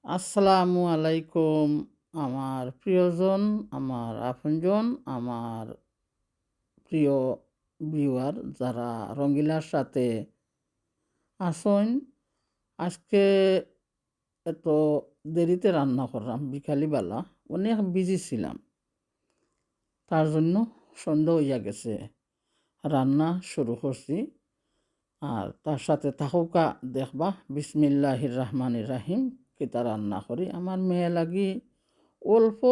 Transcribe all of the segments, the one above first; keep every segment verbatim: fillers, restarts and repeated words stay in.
আসসালামু আলাইকুম, আমার প্রিয়জন, আমার আপনজন, আমার প্রিয় ভিউয়ার, যারা রঙ্গিলার সাথে আছইন। আজকে এত দেরিতে রান্না করলাম, বিকালবেলা অনেক বিজি ছিলাম, তার জন্য সন্ধ্যা অইয়া গেছে। রান্না শুরু করছি, আর তার সাথে থাকউক্কা, দেখবা বিসমিল্লাহির রহমানির রহিম কিতা রান্না করি। আমার মেয়ে লাগি অল্প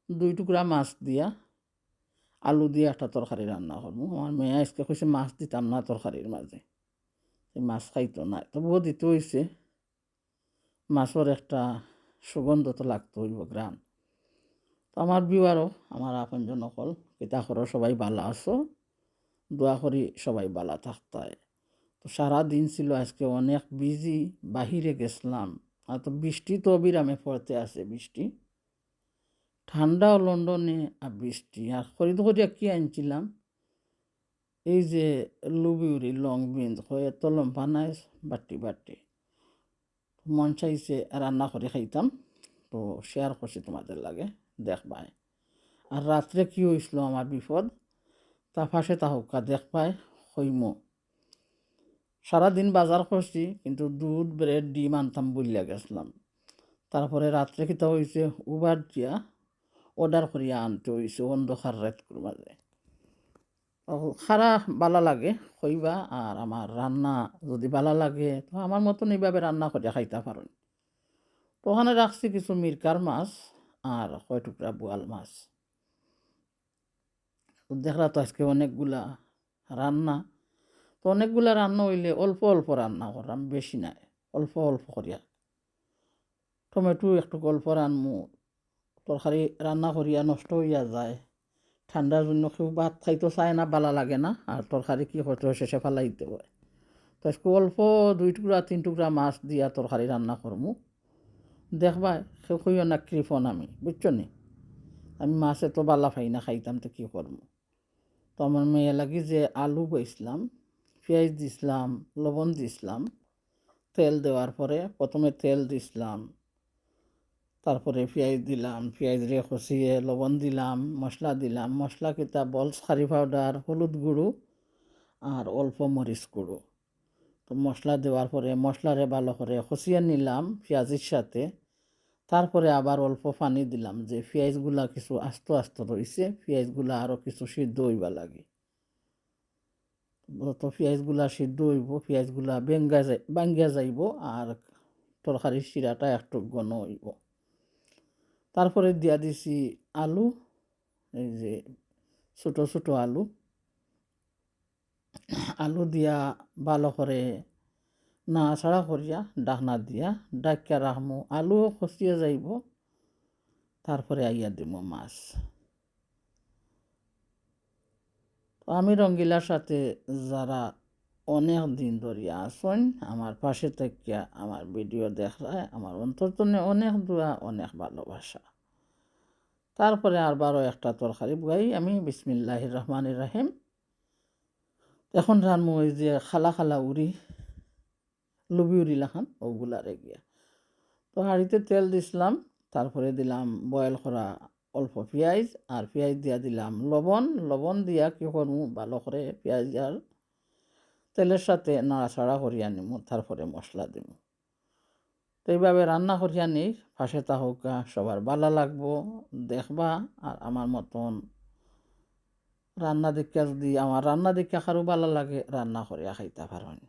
দুই টুকরা মাছ দিয়া আলু দিয়া একটা তরকারি রান্না করমু। আমার মেয়ে আজকে কইছে মাছ দিতাম না তরকারির মাঝে, এই মাছ খাইতো না, তবুও দিতে অইছে। মাছর একটা সুগন্ধ তো লাগতো অইবো, ঘ্রাণ। তো আমার ভিউয়ারও, আমার আপনজন অকল, কিতা করো, সবাই ভালা আছো? দোয়া করি সবাই ভালা থাকতায়। তো সারা দিন ছিল আজকে অনেক বিজি, বাহিরে গেছিলাম। আর তো বৃষ্টি তো অবিরামে পড়তে আছে, বৃষ্টি। ঠান্ডাও লন্ডনে আর বৃষ্টি। আর খরিদ করিয়া কি আনছিলাম, এই যে লুবিউরি, লং বিনস, হয় এত লম্বা নায়, বাটি বাটি। মন চাইছে রান্না করি খাইতাম, তো শেয়ার করছি তোমাদের লগে, দেখবায়। আর রাত্রে কি অইছিল আমার বিপদ, তা পাশে থাকউক্কা, দেখবায়, কইমু। সারা দিন বাজার করছি, কিন্তু দুধ, ব্রেড, ডিম আনতাম ভুলিয়া গেছিলাম। তারপরে রাত্রে কিতা অইছে, উবার দিয়া অর্ডার করিয়া আনতে অইছে অন্ধকার রাইতকুর মাঝে। ও, খারা ভালা লাগে, কইবা, আর আমার রান্না যদি ভালা লাগে, তো আমার মতন এইভাবে রান্না করিয়া খাইতা পারইন। তো ওখানে রাখছি কিছু মিরকার মাছ আর কয় টুকরা বোয়াল মাছ। তো দেখরা তো আজকে অনেকগুলা রান্না। তো অনেকগুলা রান্না অইলে অল্প অল্প রান্না করলাম, বেশি নায়, অল্প অল্প করিয়া। টমেটো একটু অল্প রানমু, তরকারি রান্না করিয়া নষ্ট অইয়া যায়। ঠান্ডার জন্য কেউ ভাত খাইতো চায় না, ভালা লাগে না, আর তরকারি কি করতে হয়, শেষে ফালাইতে হয়। তো আজকে অল্প দুই টুকরা তিন টুকরা মাছ দিয়া তরকারি রান্না করমু। দেখবায়, কেউ কইও না কৃপণ আমি, বুঝছো নি? আমি মাছ এত ভালা পাই না খাইতাম, তো কি করমু? তো আমার মেয়ে লাগি যে আলু বইছিলাম, পিয়াইজ দিছিলাম, লবণ দিছিলাম, তেল দেওয়ার পরে প্রথমে তেল দিছিলাম, তারপরে পিয়াইজ দিলাম, পিয়াইজরে কষিয়ে লবণ দিলাম, মশলা দিলাম, মশলা কিতা বলস কারি পাউডার, হলুদ গুঁড়ো আর অল্প মরিচ গুঁড়ো। তো মশলা দেওয়ার পরে মশলারে ভালা করে কষিয়ে নিলাম পিয়াইজর সাথে। তারপরে আবার অল্প পানি দিলাম, যে পিয়াইজগুলা কিছু আস্ত আস্ত রইছে, পিয়াইজগুলা আরও কিছু সিদ্ধ অইবার লাগি। তো পিয়াইজগুলা সিদ্ধ অইবো, পিয়াইজগুলা বেঙ্গা যাই-, ভাঙ্গিয়া যাইবো, আর তরকারির শিরাটা একটু ঘন অইবো। তারপরে দিয়া দিছি আলু, এই যে ছোট ছোট আলু, আলু দিয়া ভালা করে নাড়াচাড়া করিয়া ঢাকনা দিয়া ঢাকিয়া রাখমু। আলুও কষিয়া যাইবো, তারপরে আইয়া দিমু মাছ। তো আমি রঙ্গিলার সাথে যারা অনেক দিন ধরিয়া আছইন, আমার পাশে থাকিয়া আমার ভিডিও দেখরায়, আমার অন্তর তনে অনেক দোয়া, অনেক ভালোবাসা। তারপরে আরবারও একটা তরকারি বওয়াই আমি, বিসমিল্লাহির রহমানির রহিম। এখন রানমু ওই যে খালা খালা উরি, লুবি উরি লাখান, ওগুলারে গিয়া। তো হাঁড়িতে তেল দিছলাম, তারপরে দিলাম বয়েল করা অল্প পিয়াইজ, আর পিয়াইজ দিয়া দিলাম লবণ। লবণ দিয়া কি করমু, ভালো করে পিয়াইজ আর তেলের সাথে নাড়াচাড়া করিয়া নিমু, তারপরে মশলা দিমু। তো এইভাবে রান্না করিয়া নেই, পাশে থাকউক্কা, সবার ভালা লাগবো, দেখবা। আর আমার মতন রান্না দেখিয়া যদি, আমার রান্না দেখিয়া কারো ভালা লাগে, রান্না করিয়া খাইতা পারইন।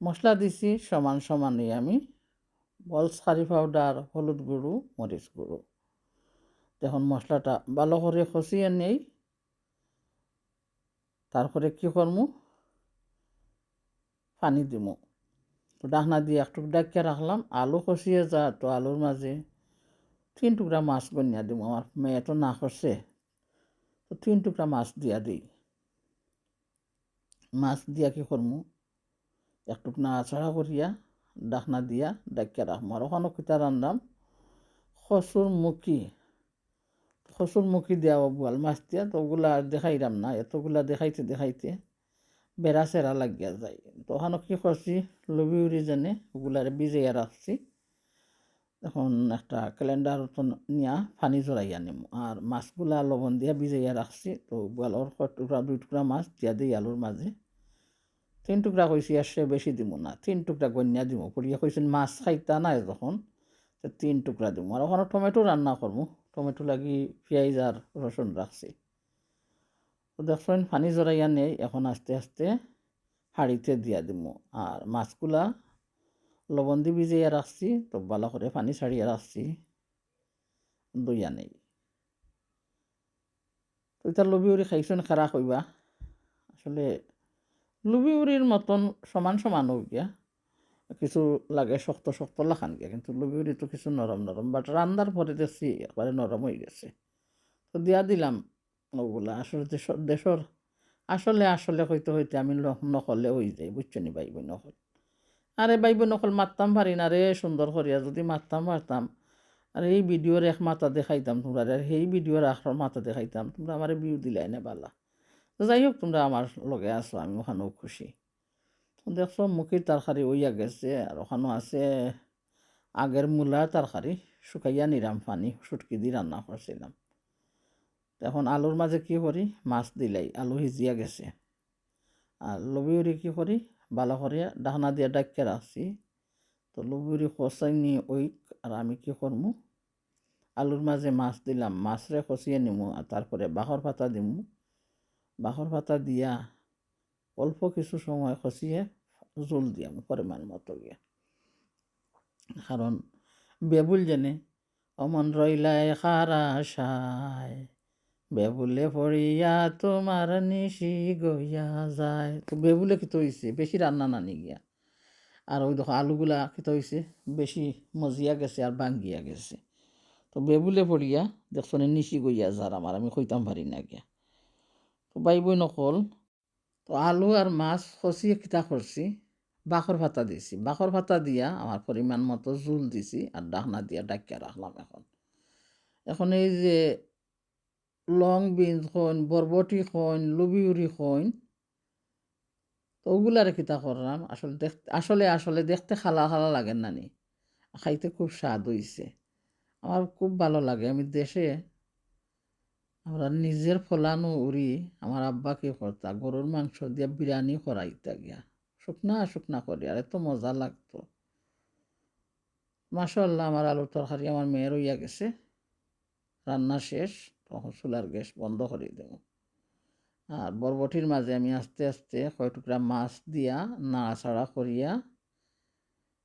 মশলা দিছি সমান সমানই আমি, বলস কারি পাউডার, হলুদ গুঁড়ো, মরিচ গুঁড়ো। এখন মশলাটা ভালো করে কষিয়ে নেই, তারপরে কি করমু, পানি দিমু। তো ঢাকনা দিয়া একটু ঢাকিয়া রাখলাম, আলু কষিয়ে যা, তো আলুর মাঝে তিন টুকরা মাছ গনিয়া দিমু, আমার মেয়ে তো না করছে, তো তিন টুকরা মাছ দিয়া দিই। মাছ দিয়া কি করমু, একটুক নাড়াচাড়া করিয়া ঢাকনা দিয়া ঢাকিয়া রাখমু। আর ওখানো কিতা রান্দাম, কচুর মুখি, কচুর মুখি দিয়া ও বোয়াল মাছ দিয়া, তো ওগুলা আর দেখাইরাম না, এতগুলা দেখাইতে দেখাইতে বেড়া সেরা লাগিয়া যায়। তো ওখানো কি করছি, লুবি উরি জানে ওগুলারে ভিজাইয়া রাখছি, এখন একটা ক্যালেন্ডার তো নিয়া পানি ঝরাইয়া নিমু। আর মাছগুলা লবণ দিয়া ভিজাইয়া রাখছি, তো ভালা করি টুকরা, দুই টুকরা মাছ দিয়া দেই আলুর মাঝে। তিন টুকরা কইছি, আর সে বেশি দিমু না, তিন টুকরা গইন্যা দিমু। পুড়িয়ে কইছেন মাছ খাইতা না যখন, তো তিন টুকরা দিমু। আর ওখানো টমেটো রান্না করমু, টমেটো লাগি পিয়াইজ আর রসুন রাখছি। তো দেখছইন পানি ঝরাইয়া নেই, এখন আস্তে আস্তে হাঁড়িতে দিয়া দিমু। আর মাছগুলা লবণ দি ভিজাইয়া রাখছি, তো ভালা করি পানি ছাড়িয়া রাখছি, ধইয়া নেই। তো ইতা লুবি উরি খাইছইন কারা কইবা। আসলে লুবি উরির মতন সমান সমান অউ গিয়া, কিছু লাগে শক্ত শক্ত লাখান গিয়া, কিন্তু লুবি উরি তো কিছু নরম নরম, but রান্নার পরে দেখছি একবারে নরম অই গেছে। তো দিয়া দিলাম ওগুলা। আসলে দেশর, দেশর আসলে, আসলে কইতে কইতে আমি ল-, নকলে অই যাই, বুঝছো নি ভাই বোন অকল? আরে ভাই বোন অকল, মাততাম পারি না রে সুন্দর করিয়া, যদি মাততাম পারতাম। আর এই ভিডিওর এক মাথা দেখাইতাম তোমরা, আর সেই ভিডিওর আখর মাথা দেখাইতাম, তোমরা আমারে ভিউ দিলাই না ভালা। তো যাই হোক, তোমরা আমার লগে আছো, আমি ওখানেও খুশি। দেখছো, মুখির তরকারি অইয়া গেছে, আর ওখানেও আছে আগের মূলার তরকারি, শুকাইয়া নিরাম পানি, শুটকি দি রান্না করছিলাম। তো এখন আলুর মাঝে কি করি, মাছ দিলাই, আলু সিজিয়া গেছে। আর লুবি উরি কি করি, ভালা করিয়া ঢাকনা দিয়া ঢাকিয়া রাখছি। তো লুবি উরি কষাইনি অইক, আর আমি কি করমু, আলুর মাঝে মাছ দিলাম, মাছরে কষিয়ে নিমু, আর তারপরে বাখর পাতা দিমু। বাখর পাতা দিয়া অল্প কিছু সময় কষিয়ে ঝোল দিয়াম পরিমাণ মতো গিয়া। কারণ বেবুল জানে, অমন রইলায় কার আশায়, বেবুলে পড়িয়া তোমার নিশি গইয়া যায়। তো বেবুলে কিতা অইছে, বেশি রান্না নানি গিয়া। আর ওই দেখো আলুগুলা কিতা অইছে, বেশি মজিয়া গেছে আর ভাঙ্গিয়া গেছে। তো বেবুলে পড়িয়া দেখছো নি নিশি গইয়া যার আমার, আমি কইতাম পারি না গিয়া। তো ভাই বোন অকল, তো আলু আর মাছ কষিয়ে কিতা করছি, বাখর পাতা দিছি। বাখর পাতা দিয়া আমার পরিমাণ মতো ঝোল দিছি আর ঢাকনা দিয়া ঢাকিয়া রাখলাম। এখন, এখন এই যে লং বিনস কইন, বরবটি কইন, লুবি উরি কইন, তো ওগুলারে কিতা করলাম, আসলে দেখ-, আসলে, আসলে দেখতে কালা কালা লাগে না নি, খাইতে খুব স্বাদ অইছে। আমার খুব ভালা লাগে। আমি দেশে আমরা নিজের ফলানো উরি, আমার আব্বা কি করতা, গরুর মাংস দিয়া বিরিয়ানি করাইতা গিয়া, শুকনা শুকনা করি, আর এত মজা লাগতো। মাশাআল্লাহ, আমার আলুর তরকারি আমার মেয়ের অইয়া গেছে, রান্না শেষ, তখন চুলার গ্যাস বন্ধ করি দেব। আর বরবটির মাঝে আমি আস্তে আস্তে কয় টুকরা মাছ দিয়া নাড়াচাড়া করিয়া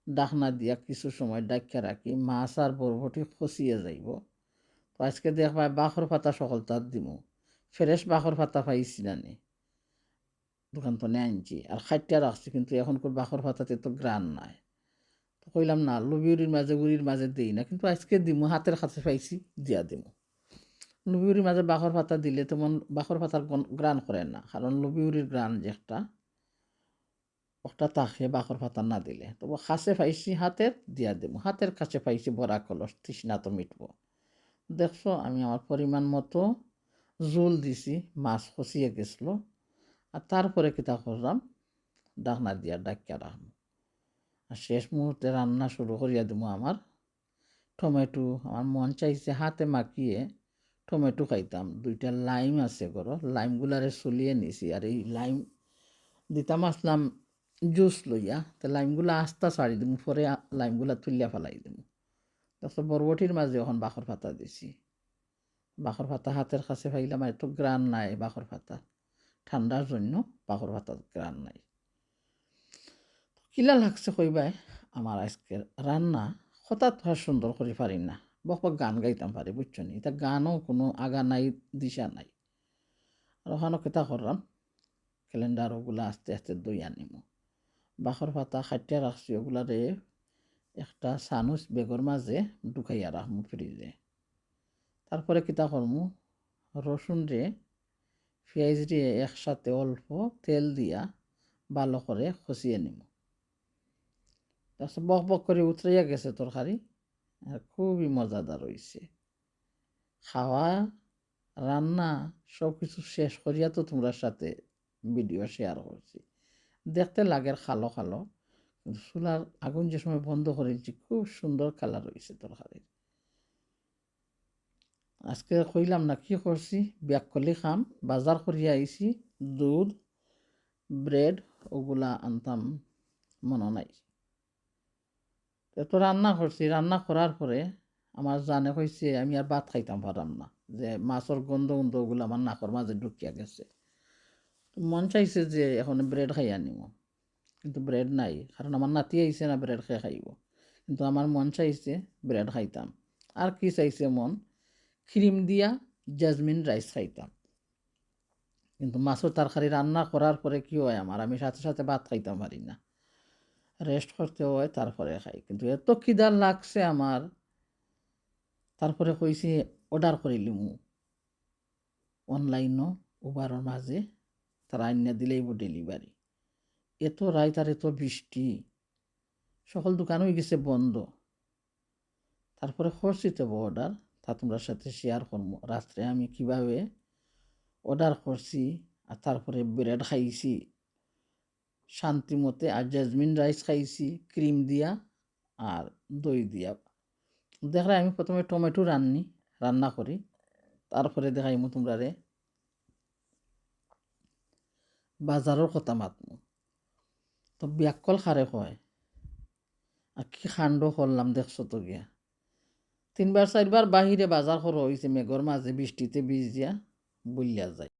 ঢাকনা দিয়া কিছু সময় ঢাকিয়া রাখি, মাছ আর বরবটি কষিয়ে যাইব। তো আজকে দেখবায় বাখর পাতা সকলতাত দিমু, ফ্রেশ বাখর পাতা পাইছি না নি, দোকান তো নিয়া আনছি, আর কাটিয়া রাখছি, কিন্তু এখনকার বাখর পাতাতে তো ঘ্রাণ নাই। তো কইলাম না, লুবি উরির মাঝে, উরির মাঝে দেই না, কিন্তু আজকে দিমু, হাতের কাছে পাইছি, দিয়া দিমু। লুবি উরির মাঝে বাখর পাতা দিলে তেমন বাখর পাতার গন-, ঘ্রাণ করে না, কারণ লুবি উরির ঘ্রাণ যে একটা, ওটা থাকে বাখর পাতা না দিলে। তবু কাছে পাইছি হাতের, দিয়া দিমু। হাতের কাছে পাইছি ভরা কলস, তৃষ্ণা তো মিটবো। দেখছো, আমি আমার পরিমাণ মতো ঝোল দিছি, মাছ কষিয়ে গেছিল। আর তারপরে কিতা করলাম, ঢাকনা দিয়া ঢাকিয়া রাখবো। আর শেষ মুহূর্তে রান্না শুরু করিয়া দিমু আমার টমেটো। আমার মন চাইছে হাতে মাখিয়ে টমেটো খাইতাম। দুইটা লাইম আছে ঘরো, লাইমগুলারে ছুলিয়ে নিছি। আর এই লাইম দিতাম আসলাম জুস লইয়া, তো লাইমগুলা আস্তা ছাড়ি দিমু, পরে আ-, লাইমগুলা তুলিয়া ফালাই দিমু। দেখছো, বরবটির মাঝে এখন বাখর পাতা দিছি। বাখর পাতা হাতের কাছে পাইলাম, আর তো ঘ্রাণ নাই বাখর পাতা, ঠান্ডার জন্য বাখর পাতার ঘ্রাণ নাই। কিলা লাগছে কইবায় আমার আজকের রান্না? কথা তো আর সুন্দর করি পারি না, বকবক গান গাইতাম পারি, বুঝছো নি? ইতা গানও কোনো আগা নাই, দিশা নাই। আর ওখানো কিতা করলাম, ক্যালেন্ডার ওগুলা আস্তে আস্তে ধইয়া নিমু। বাখর পাতা কাটিয়া রাখছি, ওগুলারে একটা চানুচ ব্যাগর মাঝে ঢুকাইয়া রাখমু ফ্রিজে। তারপরে কিতা করমু, রসুন রে, পিয়াইজ রে একসাথে অল্প তেল দিয়া ভালো করে কষিয়ে নিমু। দেখছো, বক বক করে উতরাইয়া গেছে তরকারি, আর খুবই মজাদার অইছে। খাওয়া, রান্না সব কিছু শেষ করিয়া তো তোমরার সাথে ভিডিও শেয়ার করছি। দেখতে লাগের কালো কালো, কিন্তু চুলার আগুন যে সময় বন্ধ করিলছি, খুব সুন্দর কালার অইছে তরকারির। আজকে কইলাম না কি করছি, ব্যাককলি খাম, বাজার করিয়া আইছি, দুধ, ব্রেড, ওগুলা আনতাম মনো নাই। এত রান্না করছি, রান্না করার পরে আমার জানে কইছে আমি আর ভাত খাইতাম পারলাম না, যে মাছর গন্ধ গন্ধ ওগুলা আমার নাকর মাঝে ঢুকিয়া গেছে। তো মন চাইছে যে এখন ব্রেড খাইয়া নিমু, কিন্তু ব্রেড নাই, কারণ আমার নাতি আইছে না ব্রেড খেয়ে খাইব। কিন্তু আমার মন চাইছে ব্রেড খাইতাম। আর কি চাইছে মন? ক্রিম দিয়া জেসমিন রাইস খাইতাম। কিন্তু মাছর তরকারি রান্না করার পরে কি হয় আমার, আমি সাথে সাথে ভাত খাইতাম পারি না, রেস্ট করতে হয়, তারপরে খাই। কিন্তু এত খিদা লাগছে আমার, তারপরে কইছি অর্ডার করিলিমু অনলাইনও, উবারর মাঝে, তারা আনিয়া দিলাইব ডেলিভারি। এত রাইত আর এত বৃষ্টি, সকল দোকান অই গেছে বন্ধ। তারপরে করছি তো অর্ডার, তা তোমরার সাথে শেয়ার করমু রাত্রে আমি কিভাবে অর্ডার করছি আর তারপরে ব্রেড খাইছি শান্তি মতে, আর জেসমিন রাইস খাইছি ক্রিম দিয়া আর দই দিয়া। দেখরায় আমি প্রথমে টমেটো রান্নি রান্না করি, তারপরে দেখাইমু তোমরারে বাজারর কথা মাতমু। তো ব্যাককল খারে কয়, আর কি কাণ্ড করলাম দেখছো তো গিয়া। তিনবার চাইরবার বাহিরে বাজার করা অইছে, মেঘর মাঝে বৃষ্টিতে ভিজিয়া বলিয়া যায়।